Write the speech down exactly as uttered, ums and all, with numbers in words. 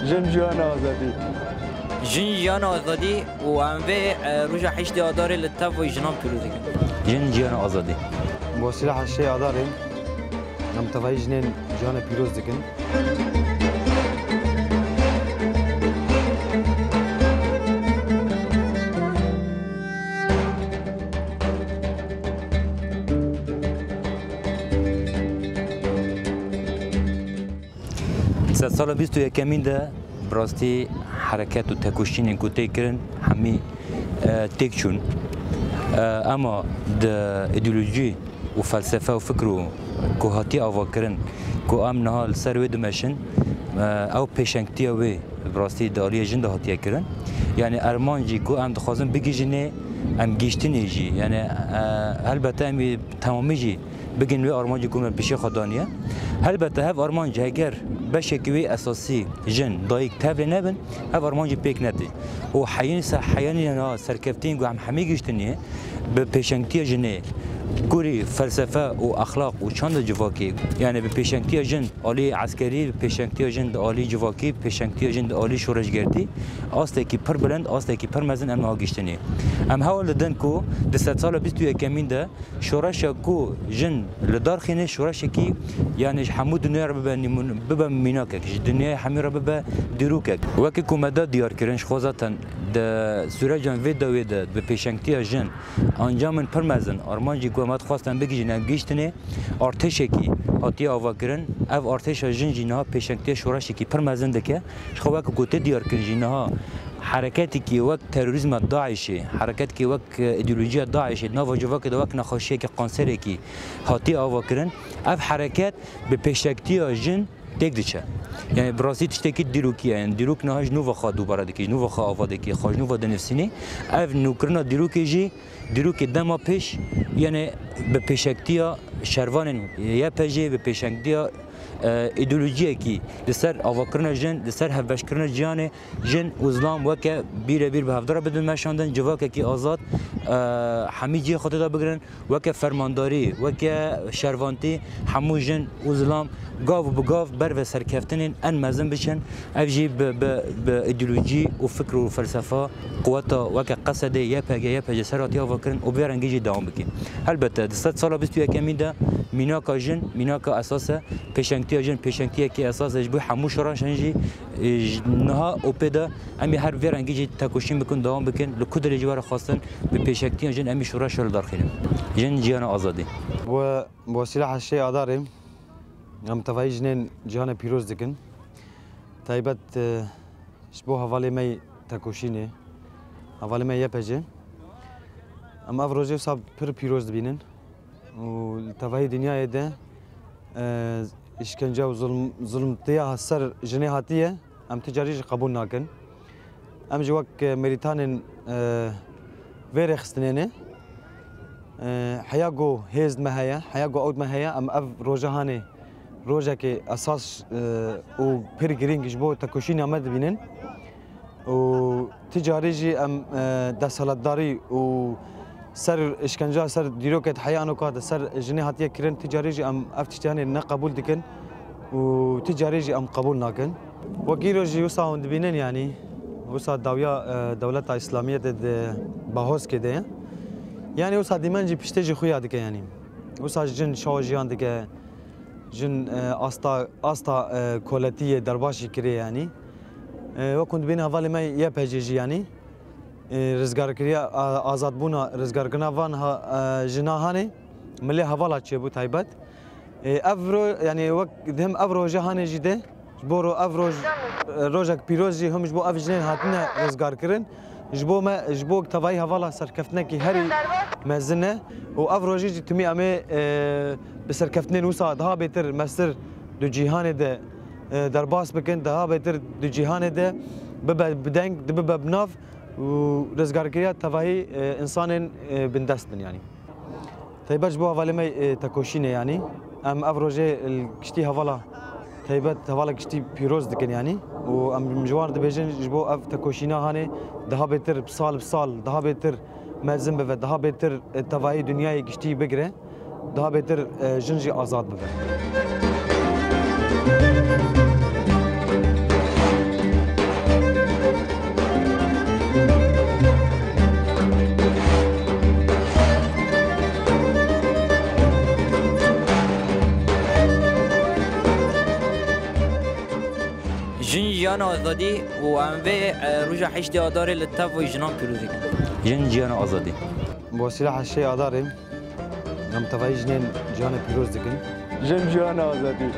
Jin, jiyana, azadî. Jin, jiyana, azadî û em vê, e, roja heştê Adarê li tev jinan pîroz dikin. Jin, jiyana, azadî. Bi wesîla heştê Adarê em tevayî jinên cihana pîroz dikin. Sedsala bîst û yekemîn de bi rastî hereket û tekoşînên ku tê kirin hemî, e, têk çûn. E, ema di îdeolojî û felsefe û fikr û ku hatiye avakirin ku em niha li ser wê dimeşin, e, ew pêşengtiya wê bi rastî di aliyê jin de hatiye kirin. Yanî armancî ku em dixwazin bigihîjinê, em gihîştinê jî. Yanî, e, helbete em ê bi temamî jî bigihîjin wê armancî ku me pêşiya xwe daniye. Helbete hev armanc heger beşekî wê esasî jin, dayik, tevlê nebin, hev armancî pêk netê. Û heyanî ser, heyanî niha serkeftin ku em hemî gihîştinê bi pêşengtiya jinê, kurî felsefe û exlaq û çanda civakê, yanî bi pêşengtiya jin alî eskerî, bi pêşengtiya jin di alî civakî, bi pêşengtiya jin di alî şoreşgertî, astekî pir bilind, astekî pir mezin em niha gihîştinê. Em hewl didin ku di sedsala bîst û yekemîn de şoreşa ku jin li dar xîne şoreşekî, yanî ji hemû dinyayê re bibe nîmûn-, bibe mînakek, ji dinyayê hemî re bibe dîrokek. Weke ku me da diyar kirin, ji xwe zaten di sûrecan vê dawê de bi pêşengtiya jin ancamên pir mezin, armancî ku em hat xwestin bigihîjin, em gihîştinê, artêşekî hatiye avakirin. Ev artêşa jin jî niha pêşengtiya şoreşekî pir mezin dike. Ji xwe weke ku tê diyar kirin jî niha hereketekî wek terorîzma DAIŞê, hereketekî wek, e, îdeolojiya DAIŞê di nava civakê de wek nexweşiyeke kanserekî hatiye avakirin. Ev hereket bi pêşengtiya jin têk diçe. Yanî bi rastî tiştekî dîrokî ye. Yanî dîrok niha ji nû ve xwe dubare dike, ji nû ve xwe ava dike, xwe ji nû ve dinivîsînê. Ev nûkirina dîrokê jî dîrokê dema pêş, yanî bi pêşengtiya şervanên Y P G, bi pêşengtiya, e, îdeolojiyekî li ser avakirina jin, li ser hevbeşkirina jiyanê, jin û zilam weke bîrebîr bi hevdira bidin meşandin, civakekî azad, e, hemî cihê xwe tê de bigirin, weke fermandarî, weke şervantî, hemû jin û zilam gav bi gav ber ve serkeftinên en mezin biçin. Ev jî bi, bi, bi îdeolojî û fikr û felsefa, quweta weke Qesedê, Y P G, Y P G ser hatiye avakirin û bi vê rengî jî dewam bike. Helbete di sedsala bîst û yekemîn de mînaka jin mînaka esas e, pêşengtiya jin pêşengtiyekî esas e ji bo hemû şoreşan jî, e, ji niha û pê de em ê her vê rengî jî tekoşîn bikin, dewam bikin, li ku derê jî were xwestin bi pêşengtiya jin em ê şoreşa li dar xînin. Jin, jiyana, azadî. Bi, bi wesîla heştê Adarê em tevayî jinên cîhanê pîroz dikin. Taybet, e, ji bo hevalê me yê tekoşînê, hevalê me Y P G. Em ev rojê wisa pir pîroz dibînin û li tevahî dinyayê de, e, îşkence û zulm-, zulmtiya ser jinê hatiye, em ti carî jî qebûl nakin. Em jî wek, e, milîtanên, e, vê rêxistinê ne. E, heya ku hêz me heye, heya ku ewd me heye, em ev roja hanê rojekê esas, e, û pir girîng ji bo tekoşîna me dibînin. Û ti carî jî em, e, desthilatdarî û ser îşkenca, ser dîrokê di heya anoka de ser jinê hatiye kirin, ti carî jî em ev tiştiyanê ne qebûl dikin û ti carî jî em qebûl nakin. Wek îro jî wisa hûn dibînin, yanî wisa dawiya, e, dewleta Îslamiyetê di Bahoskê de ye. Yanî wisa dîmen jî piştê jî xuya dike, yanî wisa jin şawa jiyan dike, jin, e, asta, asta, e, koletiyê derbas jî kirê, yanî. E, wek hûn dibînin hevalê me Y P G jî, yanî, e, rizgarkiriya, a-, azadbûna, rizgarkirina van ha-, e, jina hanê milê hevala çêbû taybet. E, ev ro-, yanî wek dihim ev roje hanê jî de, ji bo ro-, ev roj, e, rojek pîroz jî him ji bo ev jinên hatine rizgar kirin. Ji bo me, ji bo tevayî hevala serkeftinekî herî mezin e û ev rojê jî timî em ê, e, bi serkeftinên wisa daha bêtir mestir di cîhanê de, e, derbas bikin, daha bêtir di cîhanê de bibe bi deng, di bibe bi nav û rizgarkiriya tevahî, e, însanên, e, bindest bin, yanî. Taybet ji bo hevalê me, e, tekoşînê, yanî. Em ev rojê li giştî hevala taybet, hevala giştî pîroz dikin, yanî. Û em ji wan dibêjin ji bo ev tekoşîna hanê daha bêtir, bi sal bi sal, daha bêtir mezin bibe, daha bêtir, e, tevahî dinyayê giştî bigire. Daha bêtir, e, jin jî azad bibe. Azadî û em vê, e, roja heştê Adarê li tev jinan pîroz dikin. Jin, jiyan, azadî. Bi wesîla heştê Adarê em tevayî jinên ciyanê pîroz dikin. Jin, jiyan, azadî.